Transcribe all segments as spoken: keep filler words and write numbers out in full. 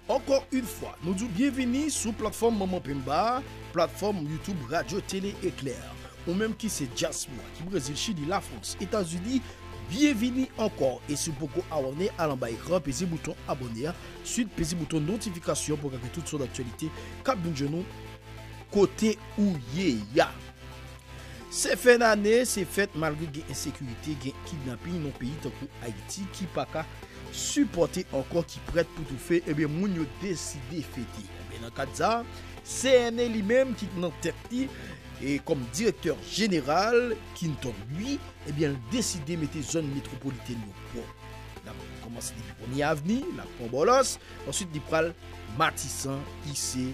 Ankò yon fwa, nou di w byenvini sou platfòm Manman Pemba, platfòm YouTube Radyo Tele Eklè. Ou menm ki se dyaspora, ki Brezil, Chili, Lafrans, Etazini, byenvini ankò. E si w poko abòne, al anba ekran, peze bouton abòne a, ansuit peze bouton notifikasyon pou w ka gen tout sòt aktyalite k ap vin jwenn ou kote ou ye a. Se fen dane, se fèt malgre gen ensekirite, gen kidnaping nan peyi tankou Ayiti ki pa ka sipòte ankò, ki prèt pou toufe, ebyen moun yo deside fete. Ebyen nan kad sa, C N E li menm ki nan tèt li, e kòm direktè jeneral, Quinton Louis, ebyen l deside mete zòn metwopolitèn yo pwòp. L ap kòmanse depi Premye Avni, l ap pran Bòlòs, ansuit li pral Matisan ki se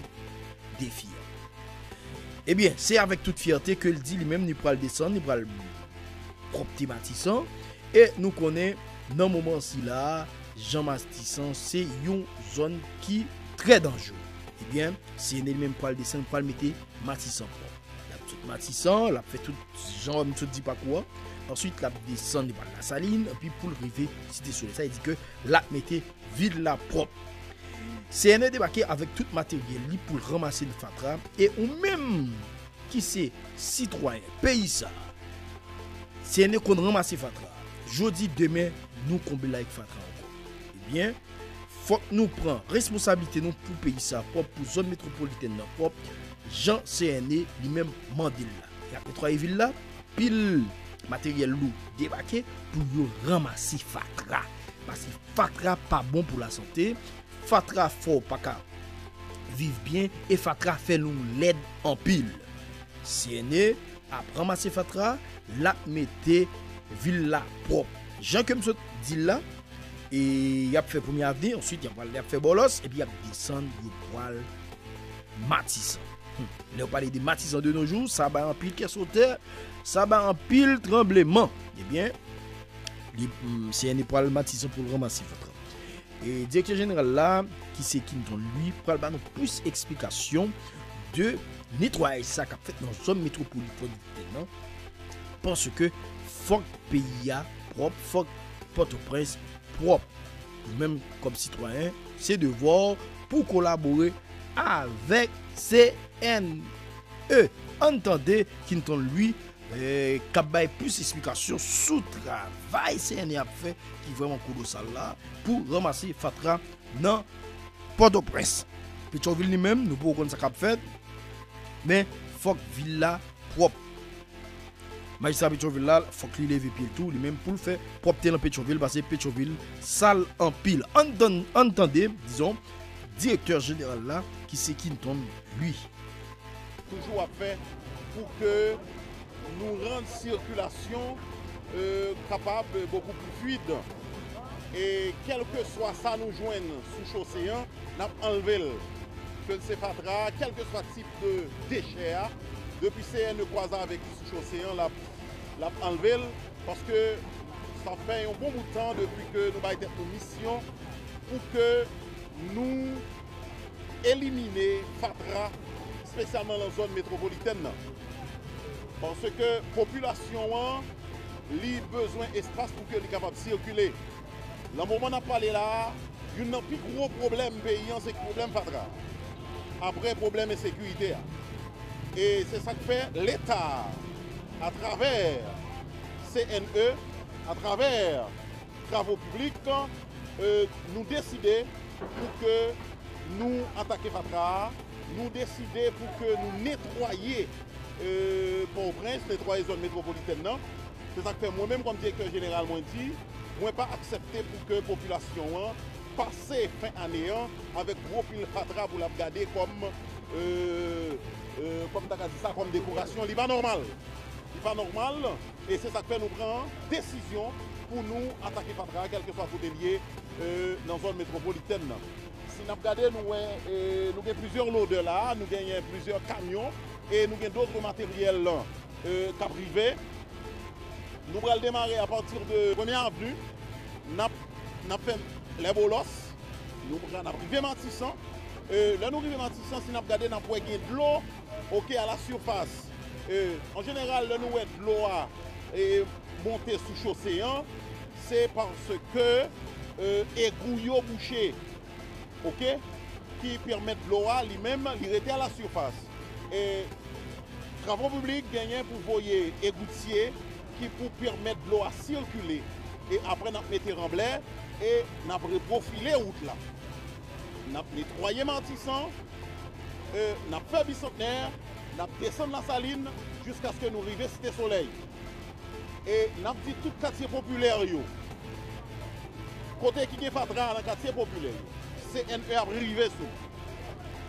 defi a. Ebyen, se avèk tout fyète ke l di li menm li pral desann, li pral pwòpte Matisan. E nou konnen, nan moman sila, jan Matisan se yon zòn ki trè danjere. Ebyen, C N E li menm pral desann, pral mete Matisan pwòp. L ap sot Matisan, l ap fè tout jan m sot di pakou a. Ansuit, l ap desann, li pral Lasalin, epi pou l rive Site Solèy. Sa vle di ke l ap mete vil la pwòp. C N E debake avèk tout materyèl li pou l ranmase fatra. E ou menm ki se sitwayen peyi sa a, C N E konn ranmase fatra. Jodi, demen, nou konble l avèk fatra ankò. Ebyen, fòk nou pran responsablite nou pou peyi sa a pwòp, pou zòn metwopolitèn nan pwòp, jan C N E li menm mande l la. Y ap netwaye vil la, pil materyèl lou debake pou yo ranmase fatra. Paske fatra pa bon pou lasante, fatra fè w pa ka viv byen, e fatra fè nou lèd anpil. C N E ap ranmase fatra, l ap mete vil la pwòp. Jan ke m sot di l la, e y ap fè Premye Avni, ansuit y ap, y ap fè Bòlòs, epi y ap desann, yo pral Matisan. Hmm. Lè w pale de Matisan de nos jours, sa bay anpil kè sote, sa bay anpil tranbleman. Ebyen, li, mm, C N E pral Matisan pou l ranmase fatra. E direktè jeneral la, ki se Quinton Louis, pral ba nou plis eksplikasyon de netwayaj sa k ap fèt nan zòn metwopolitèn nan. Paske fòk peyi a pwòp, fòk Pòtoprens pwòp. Ou menm, kòm sitwayen, se devwa w pou w kolabore avèk C N E. Ann tande Quinton Louis, eh, k ap bay plis eksplikasyon sou travay C N E ap fè, ki vrèman kolosal la, pou ranmase fatra nan Pòtoprens. Petyonvil li menm, nou poko konn sa k ap fèt, men fòk vil la pwòp. Majistra Petyonvil la, fòk li leve pye l tou, li menm, pou l fè pwòpte nan Petyonvil, paske Petyonvil sal anpil. Ann tann, ann tande, dizon, direktè jeneral la, ki se Quinton Louis. Toujou ap fè pou ke nou rann sikilasyon, euh, kapab bokou pli fluid. E kèlkeswa sa nou jwenn sou chose an, n ap anlve l. Ke l se fatra, kèlkeswa tip de dechè a, depi C N E kwaze avèk li sou chose an, l ap, l ap anlve l, paske sa fè yon bon bout tan depi ke nou bay tèt nou misyon pou ke nou elimine fatra, espesyalman nan zòn metwopolitèn nan. Paske popilasyon an, li bezwen espas pou ke li kapab sikile. Nan moman n ap pale la a, youn nan pi gwo pwoblèm peyi an, se pwoblèm fatra. Apre pwoblèm ensekirite a. E se sa k fè Leta, atravè C N E, atravè Travo Piblik, euh, nou deside pou ke nou atake fatra a, nou deside pou ke nou netwaye, euh, Pòtoprens, netwaye zòn metwopolitèn nan. Se sa k fè mwen menm kòm direktè jeneral mwen di, mwen pa aksepte pou ke popilasyon an pase fen ane an avèk gwo pil fatra pou l ap gade kòm, euh, euh, kòm ta ka di sa, kòm dekorasyon. Li pa nòmal. Li pa nòmal. E se sa k fè nou pran desizyon pou nou atake fatra a, kèlkeswa kote l ye, euh, nan zòn metwopolitèn nan. Si n ap gade, nou wè, euh, nou gen plizyè lodè la a, nou genyen plizyè kamyon, e nou gen dòt materyèl, euh, k ap rive. Nou pral demare apati de Premye Avni, n ap, n ap fè Lèbòlòs, nou pral, n ap rive Matisan. Euh, lè nou rive Matisan, si n ap gade, n ap wè gen dlo, oke, a la sifas. Euh, an jeneral, lè nou wè dlo a, e, monte sou chose an, se paske, euh, egou yo bouche. Oke? ki pèmèt dlo a li menm li rete a la sifas. E Travo Piblik genyen pou voye egoutye ki pou pèmèt dlo a sikile. E apre n ap mete ranblè e n ap repwofile wout la. N ap netwaye Matisan, e n ap fè Bisantnè, n ap desann Lasalin jiskaske nou rive Site Solèy. E n ap di tout katye popilè yo, kote ki gen fatra nan katye popilè yo, C N E ap rive sou.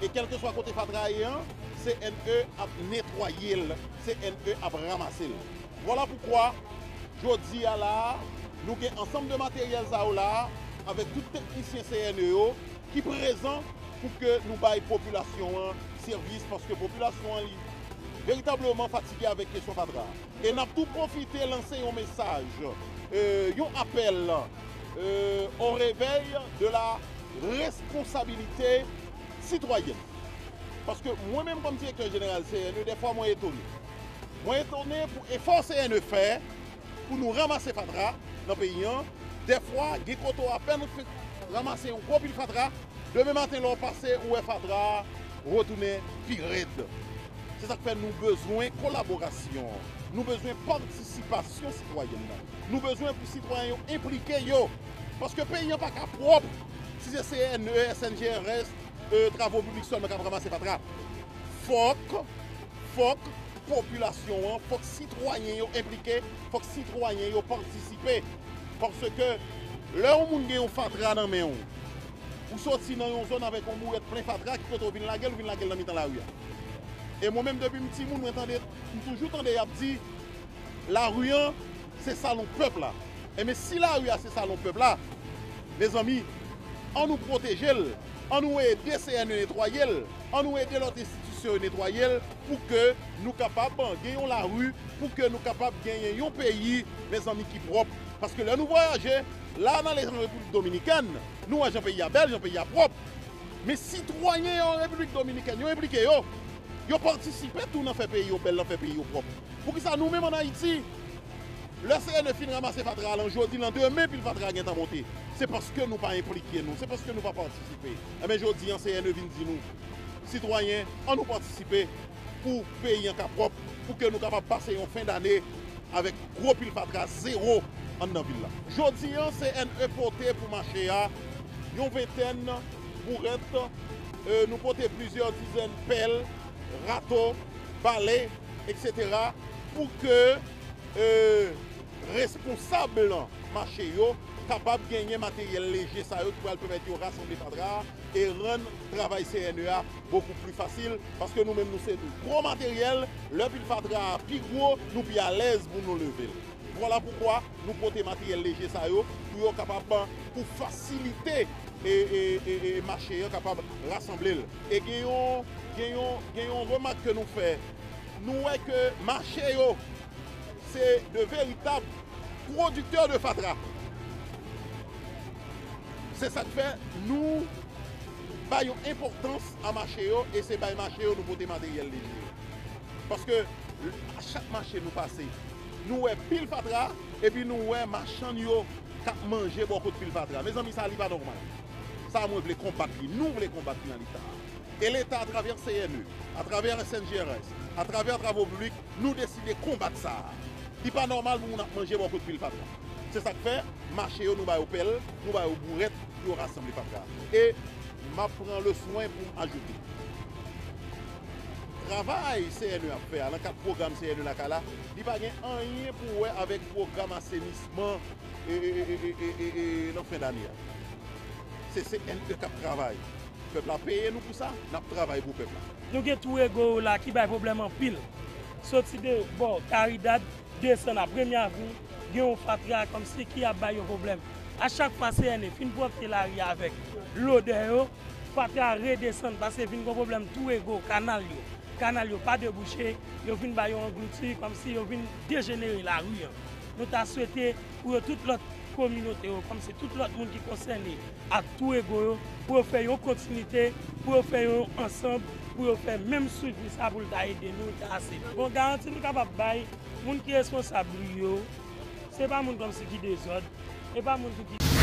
E kèlkeswa kote fatra a ye an, C N E ap netwaye l, C N E ap ranmase l. Vwala poukwa, jodi a la a, nou gen ansanm de materyèl sa yo la a, avèk tout teknisyen C N E yo ki prezan pou ke nou bay popilasyon an sèvis, paske popilasyon an li veritableman fatige avèk kesyon fatra. E n ap tou pwofite lanse yon mesaj, e, yon apèl, e, au réveil de la responsabilité citoyenne. Paske mwen menm kòm direktè jeneral C N E, dèfwa mwen etone. Mwen etone pou efò C N E fè pou nou ranmase fatra nan peyi an. Dèfwa, gen kote w apèn ranmase yon gwo pil fatra, demen maten lè w pase, ou wè fatra a retounen pi rèd. Se sa k fè nou bezwen kolaborasyon, nou bezwen patisipasyon sitwayèn nan. Nou bezwen pou sitwayen yo enplike yo. Paske peyi an pa ka pwòp si se C N E, S N G R S, e, Travo Piblik sèlman k ap ranmase fatra. Fòk, fòk popilasyon an, fòk sitwayen yo enplike, fòk sitwayen yo patisipe. Paske lè yon moun gen yon fatra nan men w, ou soti nan yon zòn avèk yon bourèt plen fatra, ki kote w vin lage l, ou vin lage l nan mitan lari a. E mwen menm, depi m timoun, mwen tande, m toujou tande y ap di, lari an, se salon pèp la. Enben, si lari a se salon pèp la, mezanmi, an nou pwoteje l, an nou ede C N E netwaye l, an nou ede lòt enstitisyon yo netwaye l, pou ke nou kapab gen yon lari, pou ke nou kapab genyen yon peyi, mezanmi, ki pwòp. Paske lè nou vwayaje, la n ale an Repiblik Dominikèn, nou wè jan peyi a bèl, jan peyi a pwòp. Men sitwayen yo an Repiblik Dominikèn, yo enplike yo. Yo patisipe tou nan fè peyi yo bèl, nan fè peyi yo pwòp. Poukisa nou menm ann Ayiti, lè C N E fin ranmase fatra a lan jodi, lan demen pil fatra a gentan monte? Se paske nou pa enplike nou, se paske nou pa patisipe. Enben, jodi an, C N E vin di nou, sitwayen, an nou patisipe pou peyi an ka pwòp, pou ke nou kapab pase yon fen dane avèk gwo pil fatra zewo anndan vil la. Jodi an, C N E pote pou mache a yon ventèn bourèt, e, nou pote plizyè dizèn pèl, rato, bale, etsetera, pou ke, e, responsab mache yo kapab genyen materyèl leje sa yo ki pral pèmèt yo rasanble fatra a e rann travay C N E a bokou pli fasil, paske nou menm nou se gwo materyèl, lè pil fatra a pi gwo, nou pi alèz pou nou leve l. Vwala poukwa nou pote materyèl leje sa yo pou yo kapab, pou fasilite e, e, e, e mache an kapab rasanble l. E gen yon, gen yon, gen yon remak ke nou fè. Nou wè ke mache yo se de veritab pwodiktè de fatra. Se sa k fè nou bay yon enpòtans a mache yo e se bay mache yo nou pote materyèl leje yo. Paske a chak mache nou pase, nou wè pil fatra epi nou wè machann yo k ap manje bò kot pil fatra. Mezanmi, sa li pa nòmal. Sa mwen vle konbat li, nou vle konbat li nan leta a. E leta atravè C N E, atravè S N G R S, atravè Travo Piblik, nou deside konbat sa a. Li pa nòmal pou moun ap manje bò kot pil fatra. Se sa k fè, mache yo nou ba yo pèl, nou ba yo bourèt pou yo rasanble fatra. E m ap pran le swen pou m ajoute. Travay C N E ap fè a, nan kad pwogram C N E lakay la, li pa gen anyen pou wè avèk pwogram asenisman e, e, e, e, e, e, e, nan fen dane a. Se C N E k ap travay. Pèp la peye nou pou sa, n ap travay pou pèp la. Nou gen Touego yo la ki bay pwoblèm anpil. Soti de bò Karidad, desann a Premye Avni, gen yon fatra kòmsi ki ap bay yo pwoblèm. A chak fwa C N E fin pwòpte lari a avèk lodè yo, fatra a redesann paske vin gen pwoblèm Touego, kanal yo. Kanal yo pa debouche, yo vin bay yo anglouti, kòmsi yo vin dejenere lari an. Nou ta swete pou yo tout lòt kominote yo, kòmsi tout lòt moun ki konsène ak Touego yo, pou yo fè yon kontinite, pou yo fè yon ansanm, pou yo fè menm swivi sa pou l ta ede nou, l ta ase. Bon, garanti nou kapab bay moun ki responsab li yo, se pa moun kòmsi ki dezòd, e pa moun tou ki